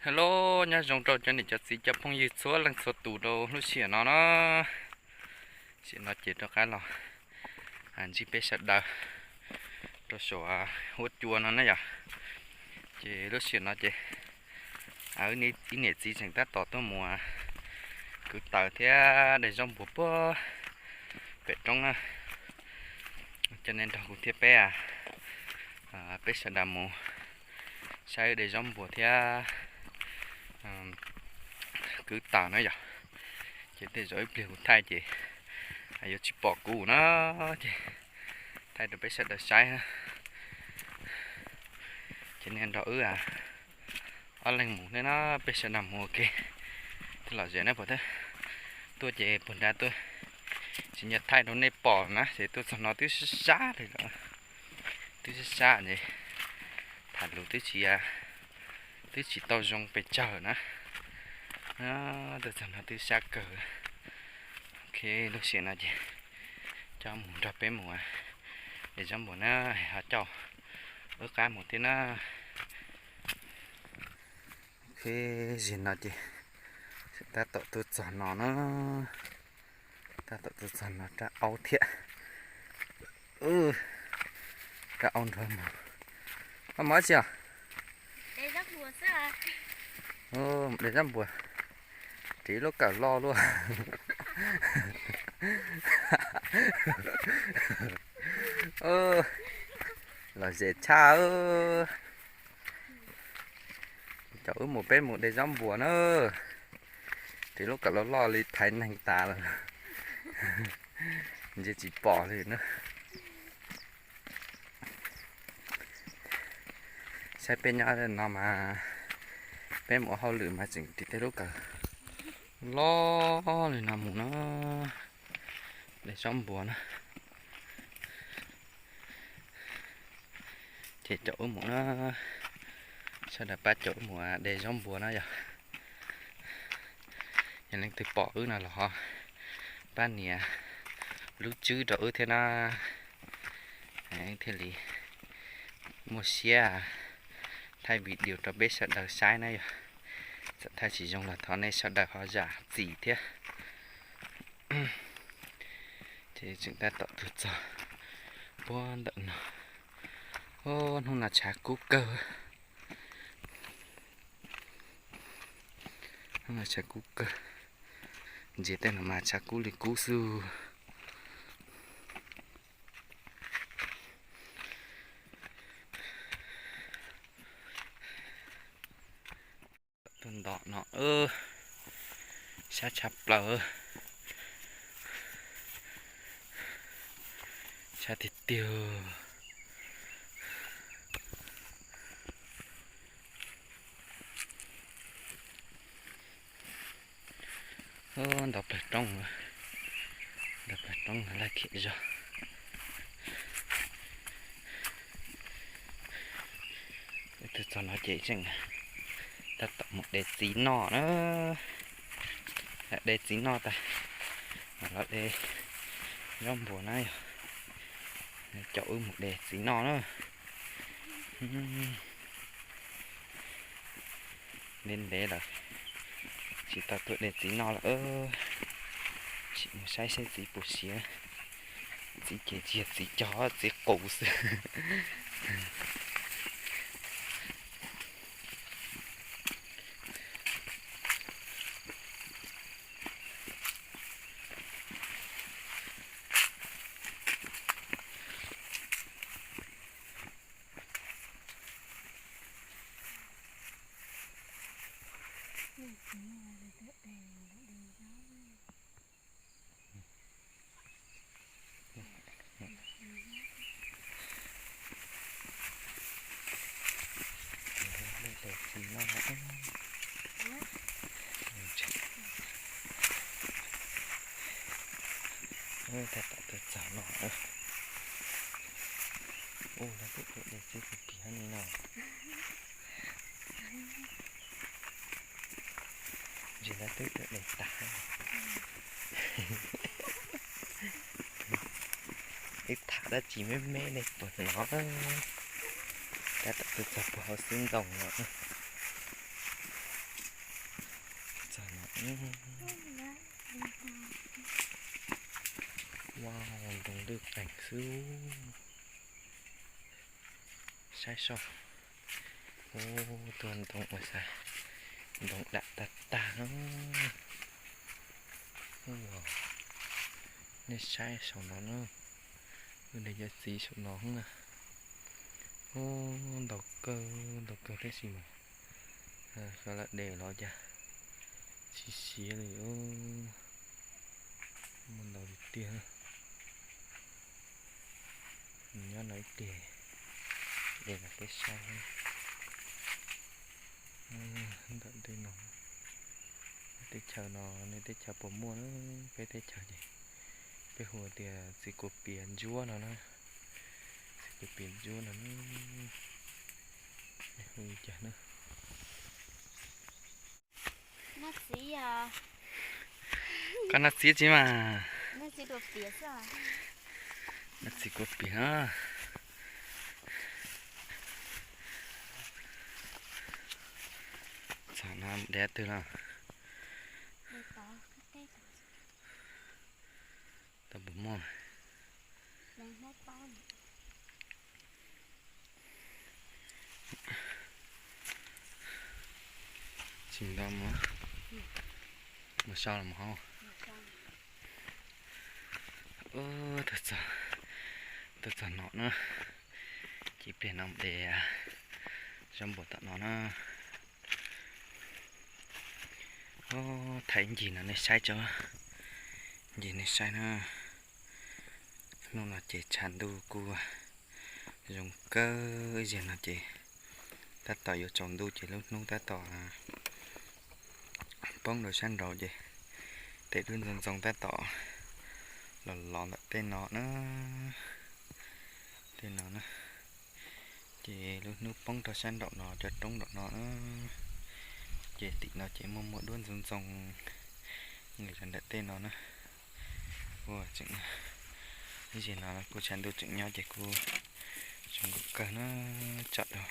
Hello, nyob zoo rau cov niam cov txiv cov phooj ywg txhua leej txhua tus rau lub sij hawm no na. Sij hawm no ces rov qab los ntsib peb sawv daws rau saum huab cua no na yom. Ces lub sij hawm no ces ib niam txiv tseem tab tom tuaj mus kwv taws thiab de zaub npuas puag pem roob na. Coj nej nrog kuv thiab peb, peb sawv daws mus saib de zaub npuas thiab kwv taws na yom. Ces tej zaum ib pliag kuv thaij ces yuav tsis pom kuv na, ces thaij rau peb sawv daws saib na. Ces nej nrog wb ob leeg mus thiab na, peb sawv daws mus ua ke. Tej lom zem na puas thiab, tuaj ces puag nrad tuaj tsis nco thaij rau nej pom na, ces tuaj txog no twb sab sab li lawm. Twb sab sab ces tham lus twb tsis, twb tsis tau zoo pes tsawg na. Tuaj txog no twb sab kawg. Ok, lub sij hawm no ces coj mus nrog peb mus de zaub npuas na, ho coj wb qab mus thiab na. Ok, zim no ces tab tom tuaj txog no na, tab tom tuaj txog no rab aub thiab. Rab aub nrog mus. Koj mus dab tsi os? Mus de zaub npuas. Ris lub kawm loj luaj. Lom zem tshaj. Coj wb mus, peb mus de zaub npuas na. Ris lub kawm loj loj li thaiv neeg tas lawm. Ntsia tsis pom li na. Saib peb nyob no mas peb mus ua hauj lwm mas tseem ris tej lub kawm loj li no mus na, de zaub npuas na. Ces coj wb mus na, sawv daws pab coj wb mus de zaub npuas na yom. Yog leej twg pom wb no los ho pab nias lub tswb rau wb thiab na, thiaj li muaj siab thaij video rau peb sawv daws saib na yom. Txawm thaij tsis zoo los thov nej sawv daws ho zam txim thiab. Ces tseem tab tom tuaj txog puag ntawm no. Hnub no tshav kub kawg. Hnub no tshav kub kawg. Ntsia tej no mas tshav kub li kub xwb. Tuaj nto no, sab tshaj plaws, sab tiag tiag. Nto plawg roob, nto plawg roob laj khiam zog. Tus txog no ces tseem tab tom mus de txiv noj na. De txiv noj tas, los de zaub npuas na yog, coj wb mus de txiv noj na. Ntev ntev lawm, tsis tau tuaj de txiv noj lawm. Sim mus saib seb txiv puas siav. Txiv ces tsis yog txiv cog, txiv qus xwb. Tab tom tuaj txog no. Ua lawv twb tuaj de txiv puag pem no. Ntsis lawv twb tuaj de tas. Wb tham dab tsi me me nej puas hnov. Tab tom tuaj txog puag hauv xub ntoos no. Wow, ntoo lwj qees xwb. Saib saib. Ub, tuaj ntoo ua xav, ntoo dam tag tag na. Ub, nej saib saum no na, wb de cov txiv saum no na. Ub, ntau kawg, ntau kawg tab sis mas xyov lawv de los cas siav siav li. Muaj ntau tiag tiag. Nyob no ib pliag de los peb saib. Ntawm tej no, teb chaws no nej teb chaws puas muaj na? Peb teb chaws ces peb hu tias txiv kuv piav ntsuab no na. Txiv kuv piav ntsuab no na. Hu li cas na? Koj noj txiv tsis mas. Noj txiv kuv piav na. Txog no de twg los? Tau puas muaj? Tsis ntau mas, mus sau los mus hauv. Tuaj txog no na, ces pliag no de zaub npuas tom no na. Thaij ncig no nej saib tso, ncig nej saib na. Hnub no ces tshav ntuj kuj zoo kawg, ib zaug no ces tab tom yuav tsaus ntuj ces lub hnub tab tom poob rau sab nraud ces tej dub ntxoov ntxoo tab tom los los ntawm tej no na, tej no na. Ces lub hnub poob rau sab nraum no cov roob nraum no na, ces tim no ces muaj muaj duab ntxoov ntxoo nqis rau ntawm tej no na. Ua tseem, ib zaug no kuj tshav ntuj tseem nyob ces kuj zoo nkauj kawg na, tsom rau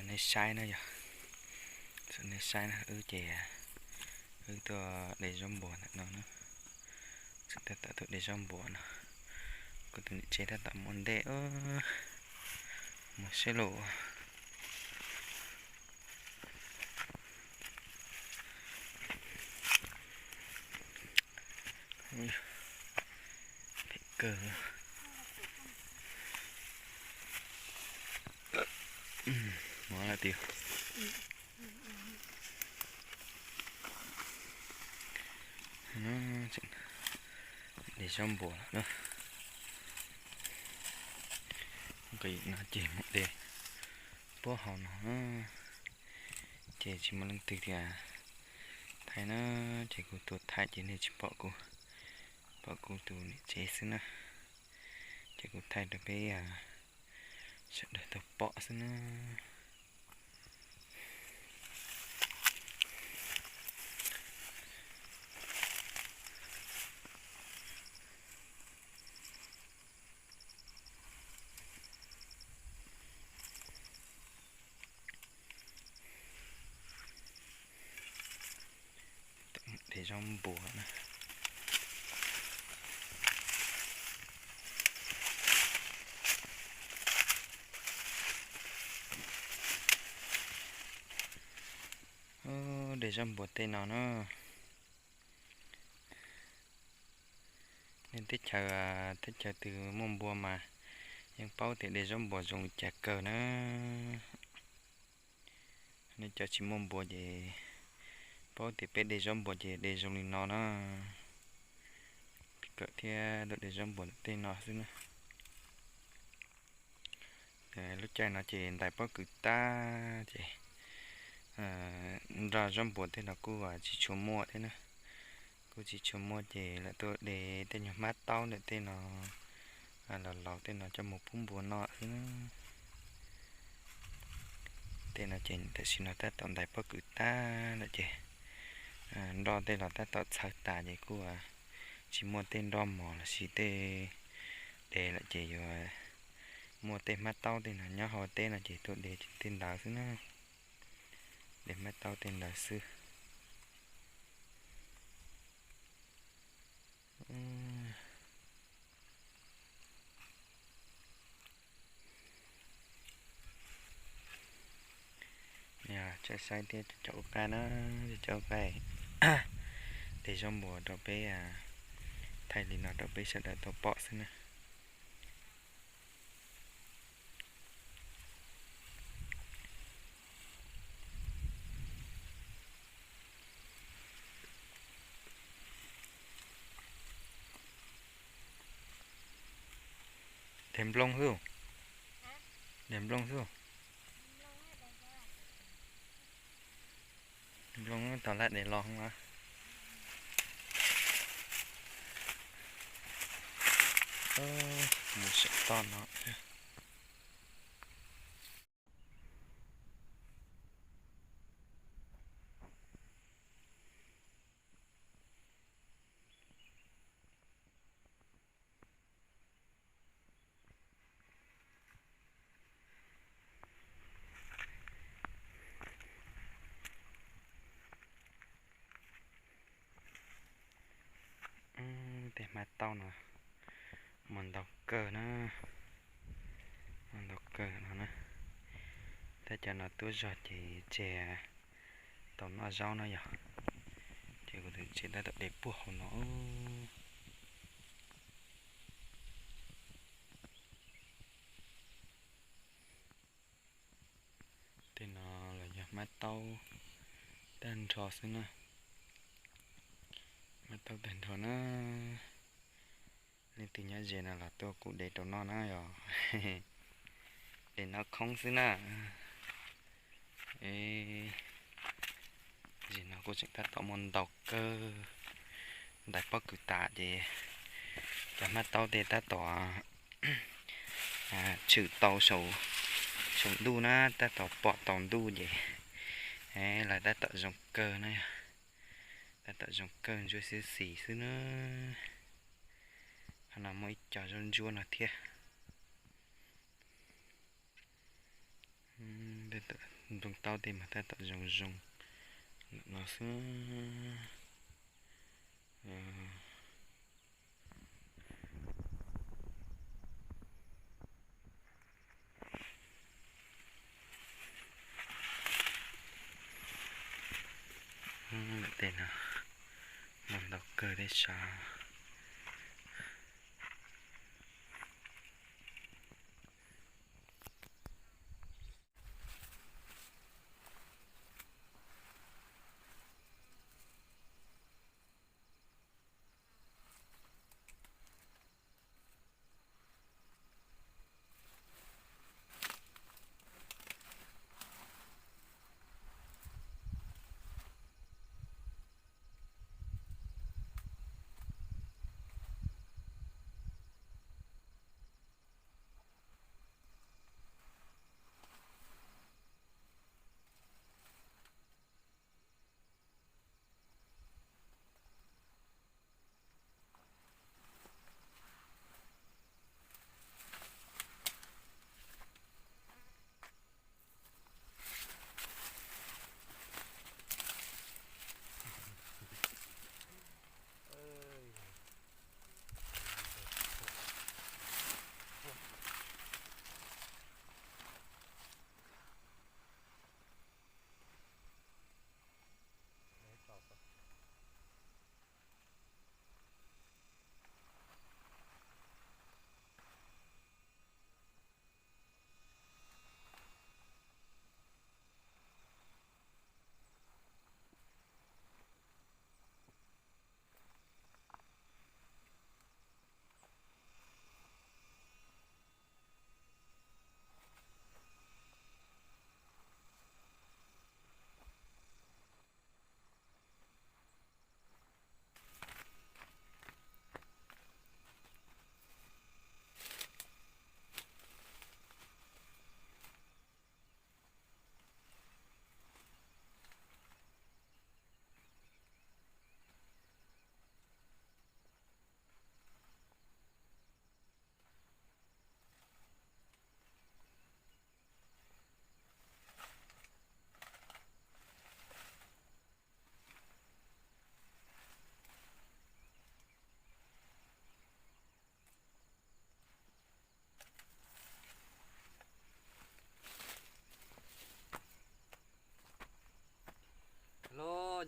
nej saib na yog, tsom nej saib na. Wb ces wb tuaj de zaub npuas ntawm no na, tseem tab tom tuaj de zaub npuas no, kuv tus niam tsev tab tom mus ua ntej, mus saib lus. Phem kawg. Mov lawm tiag. De zaub npuas lawm na. Nqis no ces mus de puab hauv no na. Ces tsis muaj leej twg tias thaij na, ces kuv tuaj thaij ces nej tsis pom kuv, pom kuv tus niam tsev xwb na. Ces kuv thaij rau peb sawv daws tau pom xwb na. De zaub npuas na. De zaub npuas tej no na. Nej teb chaws, teb chaws twg muaj npua mas yeej paub tias de zaub npuas zoo li cas kawg na. Nej cov tsis muaj npua ces paub tias peb de zaub npuas ces de zoo li no na. Kawm thiab tuaj de zaub npuas ntawm tej no xwb na. Lub caij no ces ntais pob kws tag ces nroj zaub npuas tej no kuj tsis tshua muaj thiab na. Kuj tsis tshua muaj ces lawv tuaj de tej nyuag hmab taub ntawm tej no, laus laus tej no coj mus pub npua noj xwb na. Tej no ces tam sim no tab tom ntais pob kws tag lawm ces nroj tej los tab tom txhawv tas ces kuj tsis muaj tej nroj mos lossis tej de lawm ces yuav muaj tej hmab taub tej no nyob hauv teb no ces tuaj de tej ntawd xwb na. De hmab taub tej ntawd xwb. Tsaib saib thiab cov ub qaib na, cov ub qaib de zaub npua rau peb, thaij li no rau peb sawv daws tau pom xwb na. Daim nplooj xwb, daim nplooj xwb. Nplooj tau lab daim los na. Mus saum toj no. Tej hmab taub no mas ntau kawg na, mas ntau kawg no na. Tab cov no tuaj zog ces tseg tau noj zaub no yog, ces kuv tus tsev tab tom de puag hauv no. Tej no los yog hmab taub tag nrho xwb na, hmab taub tag nrho na. Leej twg nyob ze no los tuaj kuv de rau noj na yog. De noj khoob xwb na. Ze no kuj tseem tab tom muaj ntau kawg, ntais pob kws tas ces cov hmab taub tej tab tom tshwm tau saum ntuj na, tab tom pom tau ntuj ces lawv tab tom zoo kawg na, tab tom zoo kawg ntsuab xib xis xwb na. Qhov no muaj ib co zaub ntsuab no thiab. Nplooj taub tej mas tab tom zoo zoo no xwb. Tej no muaj ntau kawg tej sav.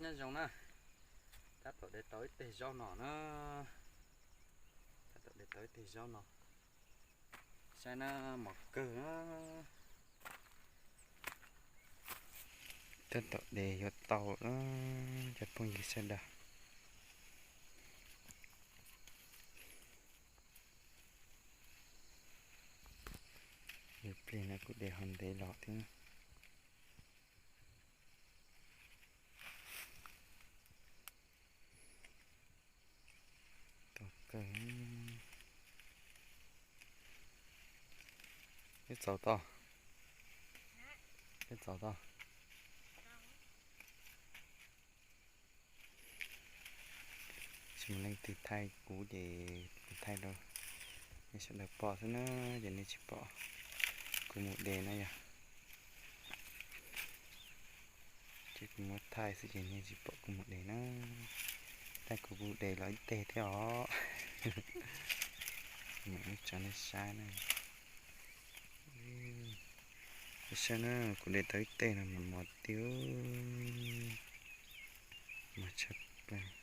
Nyob zoo na, tab tom de tau ib teg zaub no na, tab tom de tau ib teg zaub no, saib na, mos kawg na. Tab tom de yuav tau na, cov phooj ywg sawv daws. Ib pliag no kuv de ho ntev los thiab. Tau kawg. Peb txaus tau, peb txaus tau. Tsis muaj leej twg thaij kuv ces kuv thaij rau nej sawv daws pom xwb na, ces nej tsis pom kuv mus de na yog. Ces kuv muab thaij xwb ces nej tsis pom kuv mus de na. Thaij kuv mus de los ib teg thiab os. Mus ib tso nej saib na. Saib na, kuv de tau ib teg no mas mos tiag, mos tshaj plaws.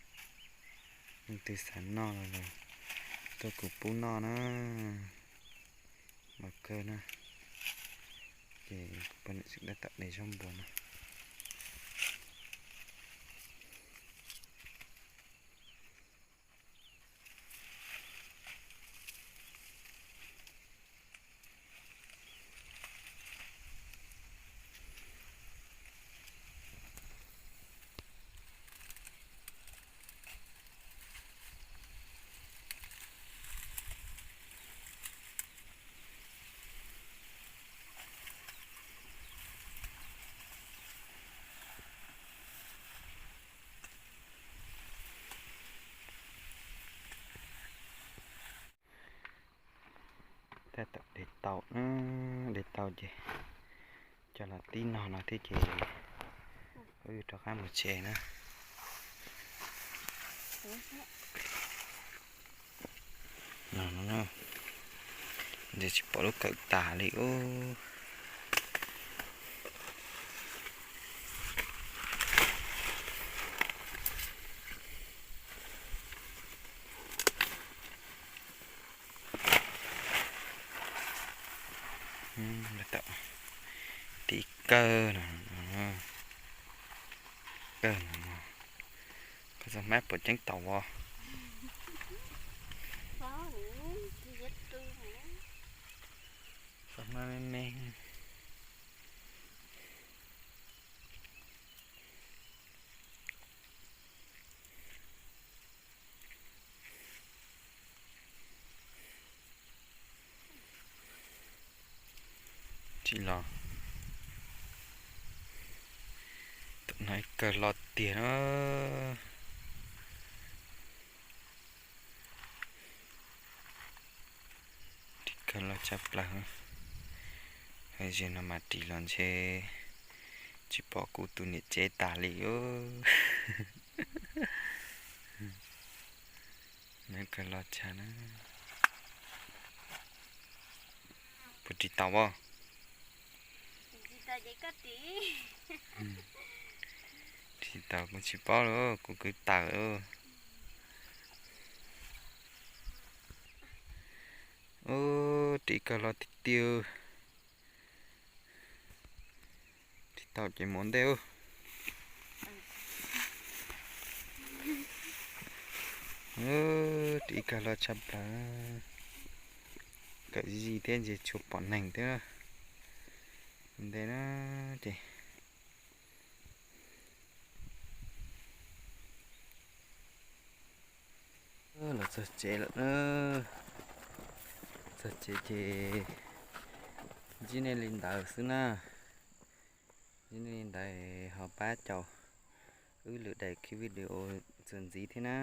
Leej twg xav noj los tuaj kuv pub noj na. Mos kawg na. Ces kuv poj niam tseem tab tom de zaub npua no. Tab tom de tau, de tau ces coj los tib no no thiab ces wb rov qab mus tsev na. Ntshe tsis pom lub kawm tas li ub. Tib kawg no, kawg no, koj txog hmab puas ceeb taus os? Txog hmab me me. Tsis los, tus no ib kawg loj tiag na. Ris kawg loj tshaj plaws. Hais tias no mas ris los ntshe tsis pom kuv tus niam tsev tas li. Nws kawg loj tshaj na. Puas ris tau as? Ris tau kuv tsis paub li, kuv kwv tawm. Ub, ris kawg loj tiag tiag. Ris tau ces mus ua ntej. Ub, ris kawg loj tshaj plaws. Kawm zij thiab ntshe tsuas pom neeg thiab. Ua ntej na ces los txog tsev lawm na. Txog tsev ces ntsib nej li ntawd xwb na. Ntsib nej li ntawd ho pab caum wb lwm daim video txuas ntxiv thiab na.